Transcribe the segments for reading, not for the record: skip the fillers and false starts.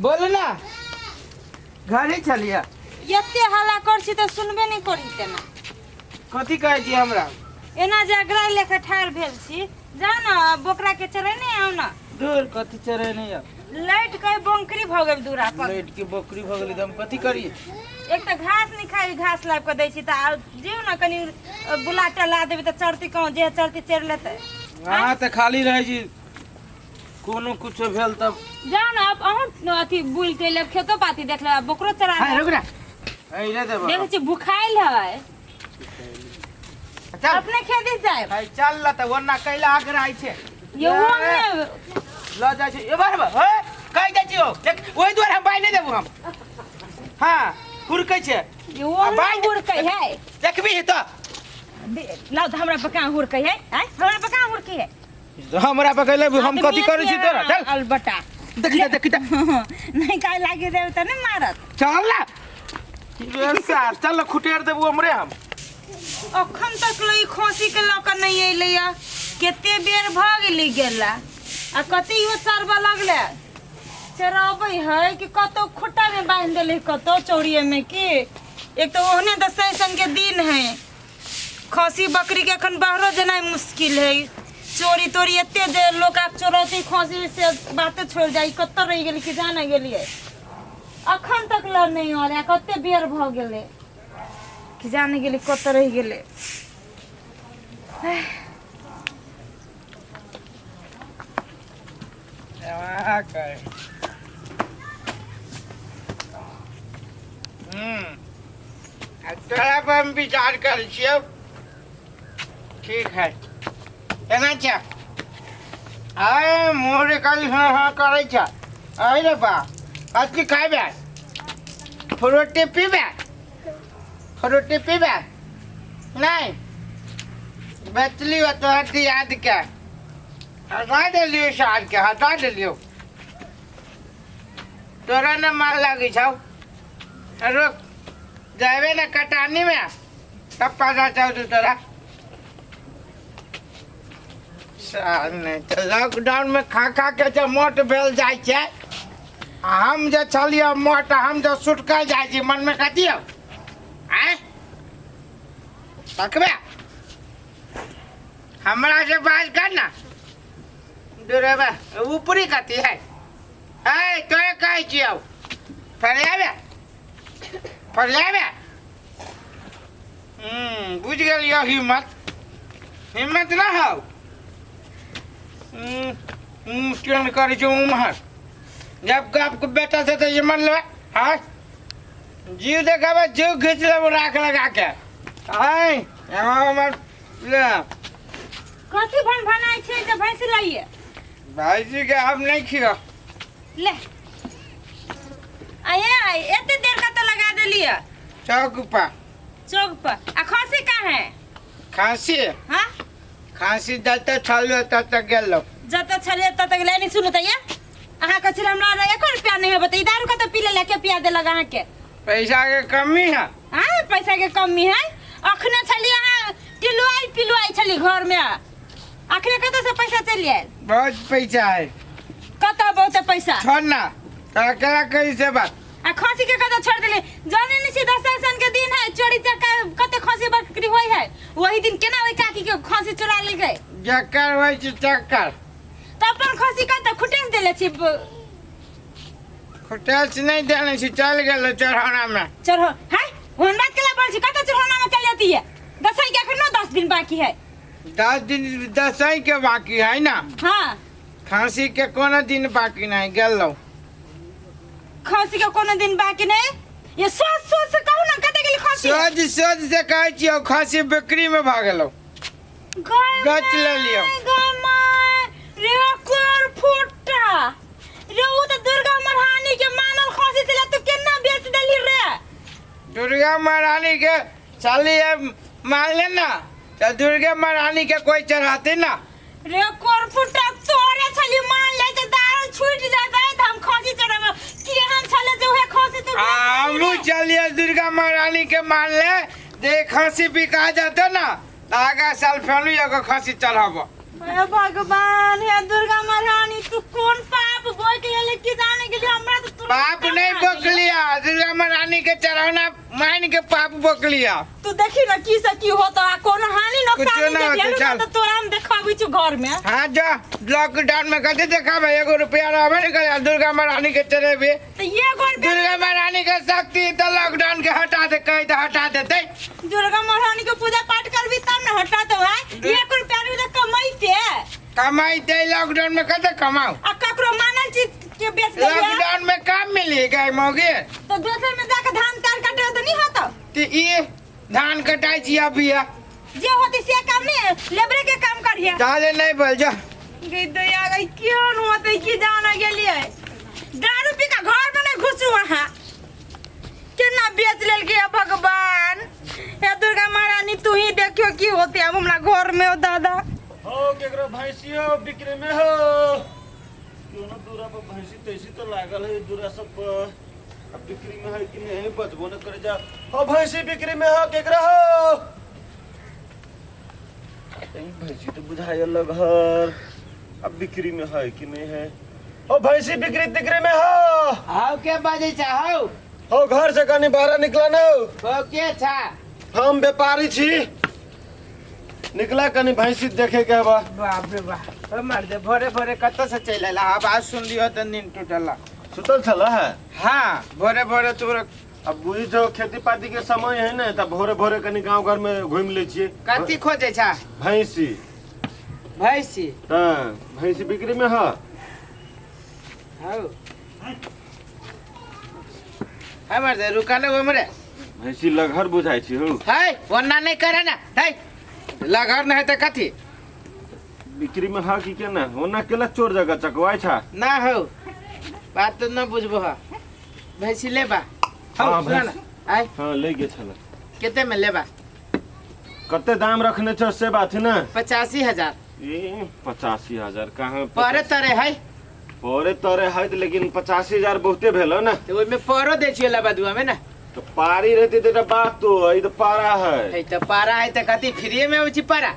बोल ना घरे छलियै। एते हल्ला कर छी तऽ सुनबे नहि करी तेना। कथी कहै छी हमरा? एना जे अगराइ लेके ठाढ़ भेल छी, जाउ ने बोकरा के चरेने आउ ने। दूर कथी चरेने आउ? लाइट के बंकरी भऽ गेल दूरा पर। लाइट के बकरी भऽ गेलै तऽ हम कथी करी? एक तऽ घास नहि खाइ, घास लाबि कऽ दै छी तऽ आब जिउ ने कनि बुला टला देबै तऽ चरती कहूँ जे चरती चरि लेतै। अहाँ तऽ खाली रहै छी, कोनो कुछो भेल तब जाउ ने अब अहूँ अथी बुलि के लेब, खेतो पाती देख लेब, बोकरो चरा हाय लेब। रुक ना, अरे देबो। देखै छी भुखाइल है। चल। अपने खेती जाए। हाय चल ल तऽ ओना कैला आगराइ छै। ये वो ने ल जाइ छै ए बार हे कहि जाइ छियौ देख, ओहि दुआरे हम बाइ नहि देबू हम। हाँ हुरकै छै। ये वो आ, ने बाइ हुरकै है। देखबी तऽ। लाउ तऽ हमरा पर कहाँ हुरकै है? आँय, हमरा पर कहाँ हुरकै है? हमरा पकड़ लेबू हम कथी करै छी तोरा? चल। अलबटा देखी तऽ, देखी तऽ। नहीं काय लागी देब तऽ नहीं मारत। चल ना सार, चल ना खुटेर देबू हमरे हम। अखन तक ले खोसी के लऽ कऽ नहीं अयलै या, कते बेर भऽ गेलै गेला आ कते इहो चरबऽ लगलै। चराबै है कि कतौ खुट्टा में बान्हि देलै कतौ चौड़िए में की। एक तऽ ओहने दसैँ सन के दिन है, खसी बकरी के अखन बाहरो जेनाइ मुश्किल है। चोरी तोरी एते जे लोक आब चोरौती खसी से बाते छोड़ि जाइ, कतऽ रहि गेलै कि जाने गेलियै। अखन तक ल नहि आयल, कते बेर भऽ गेलै कि जाने गेलै कतऽ रहि गेलै। आ तोरा पर हम विचार करै छियौ। ठीक है, केना छै? आय मोर कल हाँ हाँ करै छै। आय रे बा, कथी खाइबे? फ्रूटी पीबे? फ्रूटी पीबे? नहीं बेचलियो तोहर दियाद के, हटा देलियो, साल के हटा देलियो। तोरा न मार लागी छौ। रुक जाबे न कटानी में तब पता चल तू तोरा। साल नहीं तो लॉकडाउन में खा खा के जे मोट भेल जाइ छै, आ हम जे छलियै मोट, हम जे सुटकल जाइ छी मन में कथी हौ? आँय तकबे हमरा से बात कर ना। दूरेबा ऊपरी कथी है? ए तोरे कहै छियौ, फरियाबे फरियाबे। बुझि गेलियौ। हिम्मत हिम्मत ना हौ। केहन करै छै उम्हर जब आपके बेटा से तऽ इमन लेबै। हाँ जीव देखाबै, जीव घीच लेबै राख लगा के। आय हमर ले। कथी भन भनाइ छै जे भैंस लाइए? भाईजी के हम नहीं खियो। ले आये आय एते देर कतऽ लगा देलियै? चौक पर। चौक पर। आ खांसी कहाँ है? खांसी? हाँ खांसी जतऽ छलियै ततऽ गेलहुँ। जतऽ छलियै ततऽ गेलै। नहीं सुनू तऽ ये अहाँ कहै छलियै हमरा एको रुपया नहीं होबे, तऽ ई दारू कतऽ पी लेलक, के पिया देलक अहाँके? पैसा के कमी है। हाँ पैसा के कमी है। अखने छलियै अहाँ टिलुआई पिलुआई छली घर में, अखने कतऽ से पैसा चलि आयल? बहुत पैसा है। कतऽ बहुत पैसा? छोड़ ना, तोरा केना कही से बात। आ खसी के कतऽ छोड़ देली? जाने नहीं छी दसैँ सन के दिन है, चोरी चक्का कते खसी बकरी होय है, वही दिन केना ओहि काकी के खसी चोरा ले गए? जक्कर होइ छै चक्कर। तऽ अपन खसी कतऽ खुटेस देले छी? खुटेस नहीं देने छी, चल गेल चढ़ौना में। चढ़ो है ओहन बात केला बोल छी? कतऽ चढ़ौना में चल जाती है? दसैँ के अखनो 10 दिन बाकी है। 10 दिन दसैँ के बाकी है ना? हाँ। खांसी के कोनो दिन बाकी नहीं गेलो। खांसी के कोनो दिन बाकी नहीं? ये सोच सोच से कहू ना कतऽ गेली खांसी? सोच सोच से कहै छियौ खांसी बिक्री में भऽ गेलौ। गाय बेच लेलियौ। गाय my, रे कोर फुट्टा रे, उ तऽ दुर्गा महारानी के मानल खांसी छलै, तू केना बेच देली रे? दुर्गा महारानी के चलिए मान ले ना तो दुर्गा महारानी के कोई चढ़ाते ना। रे कोर फुट्टा तोरे छली मान ले जे दारू छूट जाता है त हम खांसी चढ़ाब, केहन छले जे उहे खांसी तू बेच देली हमू रे? चलिए दुर्गा महारानी के मान ले जे खांसी बिका जाते ना तो आगा साल फेरू एगो खांसी चढ़ाब। हे भगवान, हे दुर्गा महारानी, तू कोन पाप बोक लेले की जाने के लिए हमरा तो तुरंत पाप नहीं आ गेलै। बोक लिया, दुर्गा महारानी के चढ़ौना मान के पाप बोक लिया। तू देखी ना की से की होता, आ कोनो हानि नुकसान कुछो ना जे होतै, भेल चल। तो तोरा हम देखाबै छु घर में। हाँ जा, लॉकडाउन में कथी देखाबे, एगो रुपया रहबे नहीं करे, दुर्गा महारानी के चढ़ेबे। तो ये घर पे दुर्गा महारानी के शक्ति तो लॉकडाउन के हटा दे, कही तो हटा देते। दुर्गा महारानी के पूजा पाठ करबी तब ना हटा दो है। एक रुपया नहीं तो कमाइते। कमाइते लॉकडाउन में कते कमाओ? आ ककरो मानल चीज के बेच देबे। लॉकडाउन में काम मिली गए मौगे। तो दोसर में जाके धान तार काटे तो नहीं होतो। तो ये धान कटाई छी अभी है। जे होती से काम नहीं, लेबरे के काम करिए। जाले नहीं बोल जा। गई दया गई क्यों होते की जाना गेलिए। दारू पी का घर में नहीं घुसू वहाँ। केना बेच लेल के भगवान। हे दुर्गा महारानी तू ही देखियो की होते अब हमरा घर में हो दादा। हो केकरो भैंसी हो बिक्री में हो। क्यों ना दूरा पर भैंसी तैसी तो लागल है दूरा सब पर। अब बिक्री में है कि नहीं बचबो न करे जा। हो भैंसी बिक्री में हो केकरो हो। कहीं भैंसी तो बुझाए लगहर। अब बिक्री में है कि नहीं है। हो भैंसी बिक्री तिक्री में हो। हाउ के बाजै छ हौ? हो घर से कनी बाहर निकला न। हो के छ? हम व्यापारी छी। निकला कनी भैंसी देखे के बा। बाप रे बाप, हमर दे भोरे भोरे कत से चल आला। आवाज सुन लियो त नींद टूटला। सुतल छल है? हां, भोरे भोरे तोर अब बुझी छौ खेती पाती के समय है ने, त भोरे भोरे कनी गांव घर में घूम ले छिए। कथी खोजे छ? भैंसी। भैंसी? हां, भैंसी बिक्री में ह। हौ हमर दे रुका न हमरे। भैंसी लगहर बुझाइ छी हौ। है वन्ना नहीं करे ना। है लगहर नहीं त कथी बिक्री में ह कि केना? ओना केला चोर जगह चकवाइ छ ना हौ। बात तो न बुझबो ह। भैंसी लेबा? हौ सुन न आइ। हां ले गे छल। कते में लेबा? कते दाम रखने छ से बात है ना? 85,000। ए 85,000 कहां परे तरे है? परे तरे है लेकिन 85,000 बहुते भेलो ना। तो ओइ में परो दे छियो लबा दुआ में ना। तो पारी रहती तो बात तो ई तो पारा है। है तो पारा है त कथी फ्री में होइ छी पारा?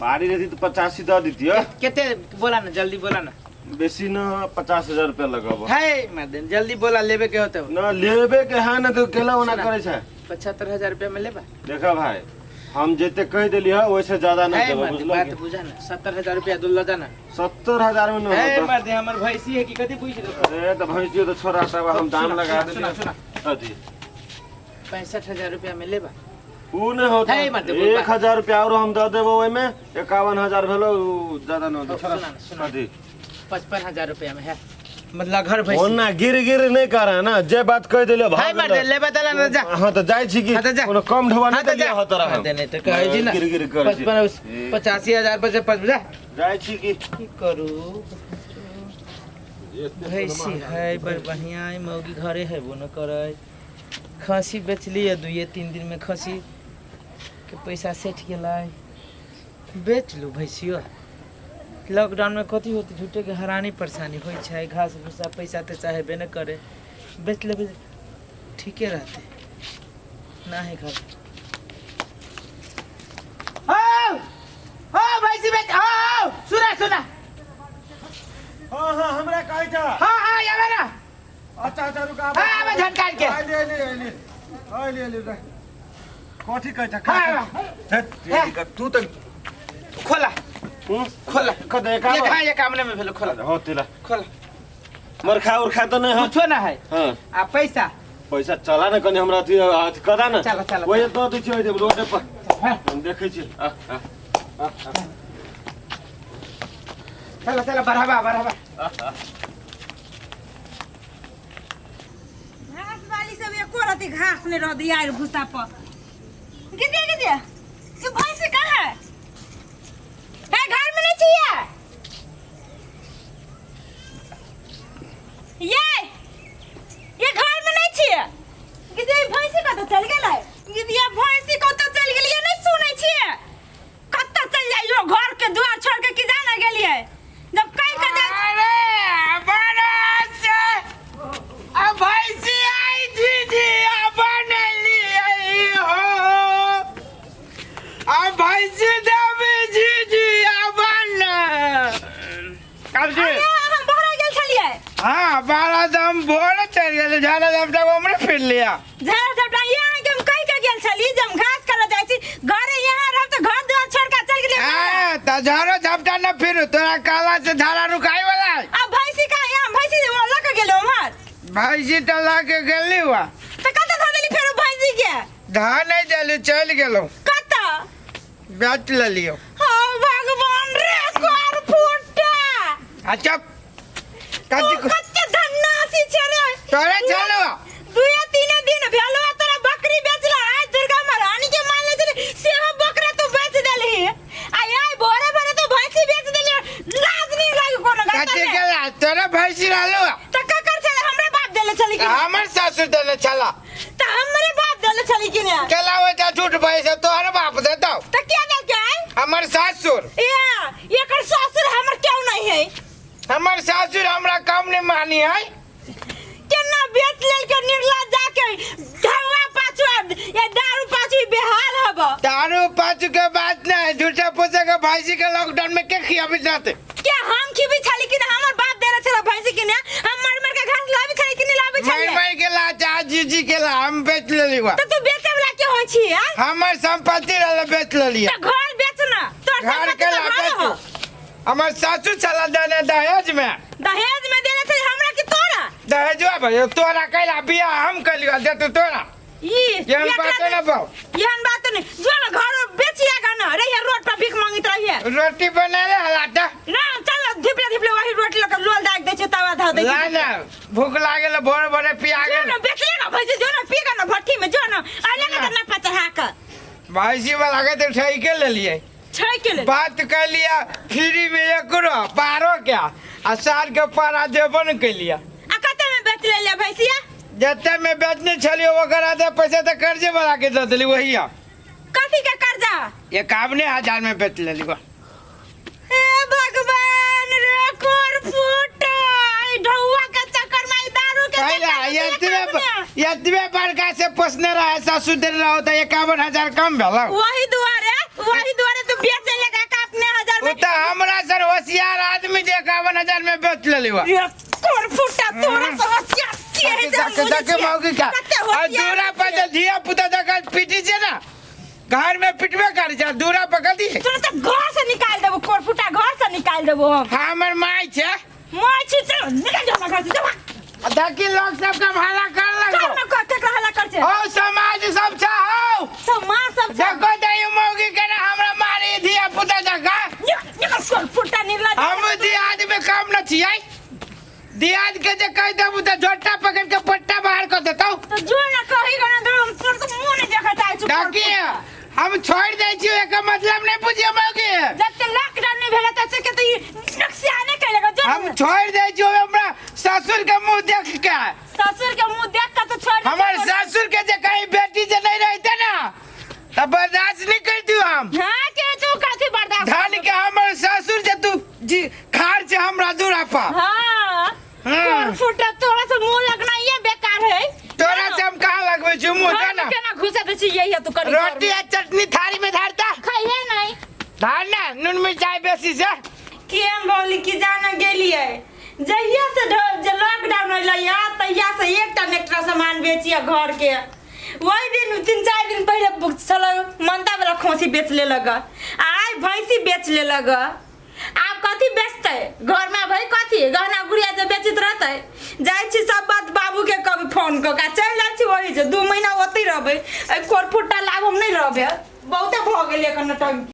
पारी रहती तो 85 the दितियो। कते बोला ना, जल्दी बोला ना। बेसी न 50,000 रुपया लगाबो। है मर्दन जल्दी बोला, लेबे के होते ना लेबे के है ना तो केला ओना करे छ। 75,000 रुपया में लेबा? देखा भाई हम जेते कह देली है वैसे ज्यादा ना देबो, बुझलो? बात बुझा ना। 70,000 रुपया दुल्ला जाना। 70,000 में न होता। ए मर्दे हमर भैंसी है कि कथी पूछ लो? अरे त भैंसी तो छोरा सब हम दाम लगा देली। सुना सुना अथी 65,000 रुपया में लेबा? उ न होता। 1,000 रुपया और हम the देबो ओइ में 51,000 भेलो, ज्यादा न छोरा। सुना 55,000 रुपया में है। मतलब घर भैंसी ओना गिर गिर नहीं करे ना, जे बात कह देले भाई मर्दे लेबा तला न जा। हां त जाय छी कि कोनो कम ढोवा नहीं देले हो तोरा। हां नहीं त कहै छी ना गिर गिर करे 55 85,000 पर से जा जाय छी कि की करू। भैंसी है बड़ बढ़िया, मौगी घरे है वो न करे। खसी बेचली है 2-3 दिन में खसी के पैसा सेठ गेलै, बेच लू भैंसियो। लॉकडाउन में कथी होते झूठे के हरानी परेशानी होइ छै, घास भूसा पैसा तैसा हेबे न करे, बेच लेबै ठीके रहते ना है घर। हो हो भैंसी बेच, हो सुना सुना। हां हां हमरा कहै छ। हां हां आबे ना। अच्छा अच्छा रुक आबे। हां आबे झटकार के। आइले आइले आइले आइले आइले कथी कहै छ? हां तू त खोला खोला कदे का ये खा ये कामने में भेलो खोला। हो तिला खोला मरखा उरखा तो नहीं हो कुछो ना है। हां आ पैसा पैसा चला ना कनी हमरा अथी अथी कदा ना। चला चला ओए the दै छी रोड पर हम देखै छी। आ आ चला चला बढ़ावा बढ़ावा। घास वाली सब एको रति घास नहीं रह दिया भूसा पर। गिदिया गिदिया ये भैंसी कहाँ है? है घर में नहीं चाहिए। ये घर में नहीं चाहिए। गिदिया भैंसी कतऽ चल गेलै? गिदिया भैंसी कतऽ चल गेलियै नहीं सुनै छियै। कतऽ चल जाइयो घर के द्वार छोड़ के की जाना गेलियै? जब कहि के जाय। अरे बड़ा से आ भैंसी आई जी जी आ बनली आई हो आ भैंसी देवी जी जी आ बनली। तो झाड़ा झपटा उमरे फिर लिया। झाड़ा झपटा यहाँ के हम कहि के गेल छली जे हम घास करऽ जाइ छी घरे यहाँ रहब तऽ घर दुआर छोड़ के चल गेलियै। आ त झाड़ो झपटा न फिर तोरा काला से झाड़ा रुकाई वाला है। आ भैंसी का यहाँ भैंसी लऽ के गेलो उम्हर? भैंसी त ला के गेली हुआ। तऽ कतऽ धऽ देली फेर भैंसी के? धा नहीं देली चल गेलो। कतऽ? बेच लेलियो। हाँ भगवान रे कर फूटा। अच्छा तू कथी कते धन्नासी छे रे। तोरे छलो। दुए तीने दिन भेलो आ तोरा बकरी बेचला आइ दुर्गा महारानी के मानले छली सेहो बकरा तू बेच देलही आ आइ भोरे भोरे तू भैंसी बेच देली। लाज नहीं लागी कोनो गलत कथी में? केला तोरे भैंसी रहलो। त ककर छले? हमरे बाप देले छली कि हमर सासु देले छला। त हमरे बाप देले छली कि ने? केला हो जा झूठ भैंस तोहर बाप देतो। त के देलकै? हमर सासुर। ए एकर सासुर हमर क्यों नहीं है? हमर सासुर हमरा काम नहीं मानी है। केना बेच लेल के निर्ला जाके ढौआ पाछू ये दारू पाछू बेहाल हब। दारू पाछू के बात नहीं, झूठा पोसे के भैंसी के लॉकडाउन में के खियाबी जाते? क्या हम खिबी छली कि ना हमर बाप देले छला भैंसी कि ना? हम मर मर के घास लाबी छली कि नहीं लाबी छली? मर मर के ला जा जी जी के ला हम बेच लेली बा। त तू बेचे वाला के होय छी आ? हमर संपत्ति रहले बेच लेली। त घर बेच ना तोर घर संपत्ति के त ला घर बेच। हो। हमर सासू छला देने दहेज में। दहेज में देले छली हमरा कि तोरा? दहेजवा भैया तोरा कैला बियाह हम कैलियो दे तू तोरा। ई एहन बात ना बाऊ। एहन बात नहीं जो ना घर बेचिया गा ना रहिए रोड पर भीख मांगित रहिए। रोटी बना ले हलाटा ना चल धिपले धिपले वही रोटी लके लोल दाग दे छै तवा धऽ दे ला छै। ना भूख लागल भोर भोरे पिया जो गेल। ना बेचले ना भैंसी जो ना पी ना भट्ठी में जो ना अले के ना पचढ़ा के। भैंसी वाला के तो ठैके लेलिए। छै के ले बात कर लिया फ्री में एकरो पारो क्या आ साल के पारा देबो न कैलिया। आ कते में बेच ले ले भैंसिया? जते में बेचने छलियो ओकर आधा पैसा तो कर्जे वाला के दे देली वही। कथी के कर्जा? 51,000 में बेच लेली बा। हे भगवान रे कोर फूट ई ढौआ के चक्कर में ई दारू के पहला चक्कर में एतबे एतबे बड़का से पोसने रहे सासु दे रहो तो 51,000 कम भेलो। वही दुआरे वही दुआरे तू बेच लेगा का अपने हजार में? उ तो हमरा सर होशियार आदमी जे 51,000 में बेच लेली बा। रे कोर फूटा तोरा से होशियार के है जे हम जाके जाके बुझै मौगी का कते आ होशियार दूरा पर जे धिया पुता जका पीटी छै ना घर में पिटबे कर छै दूरा पर कथी? तोरा तो घर से निकाल देबो कोर फूटा घर से निकाल देबो हम। हमर माय छै। माय छै चल निकल जा हमरा घर से जा। देखी लोग सब के हल्ला कर चल लगो। ना केकरा हल्ला कर छै? हो समाज सब छै हो। समाज सब छै। देखो दई मौगी के ना हमरा मारी धिया पुता जका। निकल निकल कोर फूटा निकला। हम दियाद में काम न छियै। दियाद के जे कह देबू त झोटा पकड़ के पट्टा बाहर कर देतौ। तो जो ना कही गना तो हम तोर तो मुंह नहीं देखत आइ छु। देखी हम छोड़ दै छियै एकर मतलब नहीं बुझिए मौगी। जब तक लॉकडाउन नहीं भेला तब से के तो ई नुकसाने कैलक जो हम छोड़ दै छियै हमरा ससुर के मुंह देख के। ससुर के मुंह देख के तो छोड़ दे। हमर ससुर के जे कहीं बेटी जे नहीं रहते ना त बर्दाश्त नहीं करती हम। हां के तू कथी बर्दाश्त धन के हमर ससुर जे तू जी खार से हमरा दूरा पा। हां कोर फूटा तोरा से मुंह लगना ये बेकार है। तोरा से हम कहाँ लगबै छी मुंह घर ना में केना घुसा दे छी यही है तू करी रोटी आ चटनी थारी में धारता खाइए नहीं धार ना नून मिर्चाई बेसी से। केम बोली कि जाना गेलिए जहिया से जे लॉकडाउन होइला या तहिया से एकटा ने एकटा सामान बेचिए घर के। वही दिन 3-4 दिन पहले छल मनता वाला खोसी बेच लेलक आइ भैंसी बेच लेलक। आब कथी बेचतै घर में भाई कथी गहना गुड़िया जे बेचित रहतै। जाइ छी सब बात बाबू के कभी फोन कऽ के चलि जाइ छी वही जे 2 महीना ओतै रहबै। एहि कोरफुट्टा लाभ हम नहि रहबै बहुते भऽ गेलै एखन नौटंकी।